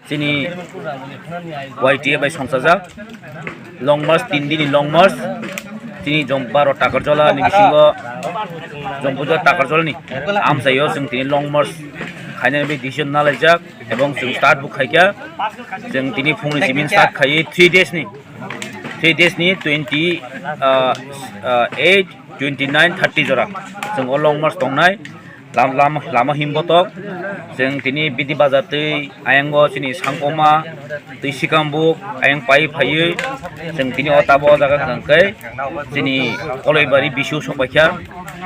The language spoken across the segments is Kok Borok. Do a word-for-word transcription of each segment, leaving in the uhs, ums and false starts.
Chini Y T A bai songchajak long march, tin dini long march. Chini jom baro Takarjala ni bisingo jom pujo Takarjala ni amchaio chwng tini long march khainani bai decision nalaijak, ebong chwng start bo khaikha. Chwng tini phungni simin start khaiwi three days ni, three days ni twenty, ah, ah, eight, twenty nine, thirty jora chwng o long march tongnai. Lam-, lam-, lama himbotok chwng tini Bidi Bazar twi ayango chini Sangkoma twi Sikambuk ayang pai phaiwi chwng tini o tabo o jaga hwnkhe chini Koloibari bisu sokpaikha.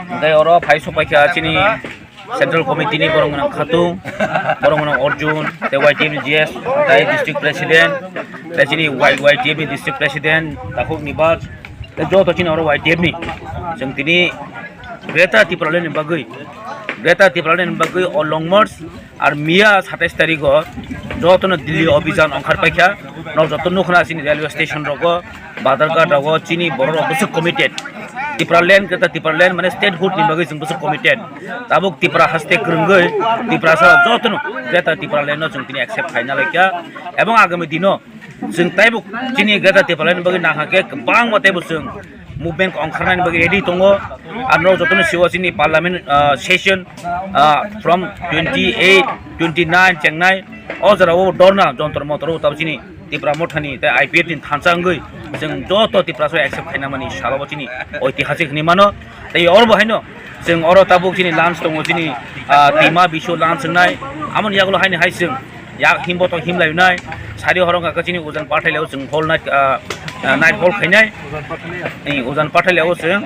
Hwnkhe oro phai sokpaikha chini Central Committee ni borok gwnang Khatung, borok gwnang Arjun, tei Y T F ni G S, tei District President, tei chini Y-, Y T F ni District President Takhuk Nibas, tei joto chini oro Y T F ni. Chwng tini Greater Tipraland ni bagwi, Greater Tipraland ni bagwi o long march, ar miya satais tarikh o jotono Delhi obhijan ongkhar paikha. Nok joto nukhna chini railway station rogo, Badharghat rogo chini borok rok bwswk committed. Tipraland, Greater Tipraland mane statehood ni bagwi chwng bwswk committed. Tabuk Tipra haste kwrwngwi Tiprasa jotono Greater Tipraland no chwng tini accept khaina laikha. Ebong agami dino chwng taibo chini Greater Tipraland ni bagwi nahakhe kwbangma taibo chwng movement ongkharnani bagwi ready tongo. Ar nok jotono siwo chini parliament, ah, session, ah, from twenty eight, twenty nine chengnai. O jora o dorna jontor montor o tabo chini Tipra Mothani tei I P F ni thansa wngwi chwng joto Tiprasa accept khaina mani salo bo chini oitihasik hinwi mano. Tei oro bo haino chwng oro tabuk chini lunch tongo chini, ah, twima bisu lunch wngnai. Amoni yagulo haini hai chwng yak himbo to himlai wnai. Sari horo wngkha chini ujan pathai leo chwng hall night, ah, ah, night hall khainai. Ni ujan pathai leo chwng,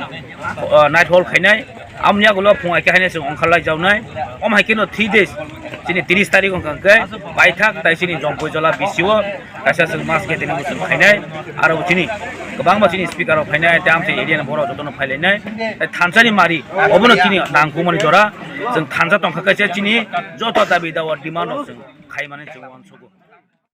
ah, night hall khainai. Amoni yagulo phung hai khe haino chwng ongkharlai jawnai. Om hai kheno three days chini tris tarikh wngkha khe paithak tai chini Jompuijola bisio kaisa chwng mass gathering bo chwng khainai. Aro chini kwbangma chini speaker rok phainai, tei amchai area ni borok jotono phailainai. Tei thansa ni mari obono chini nangkukmani jora chwng thansa tongkha kaisa chini joto dabi dawa demand rok chwng khaimani chwng uansugo.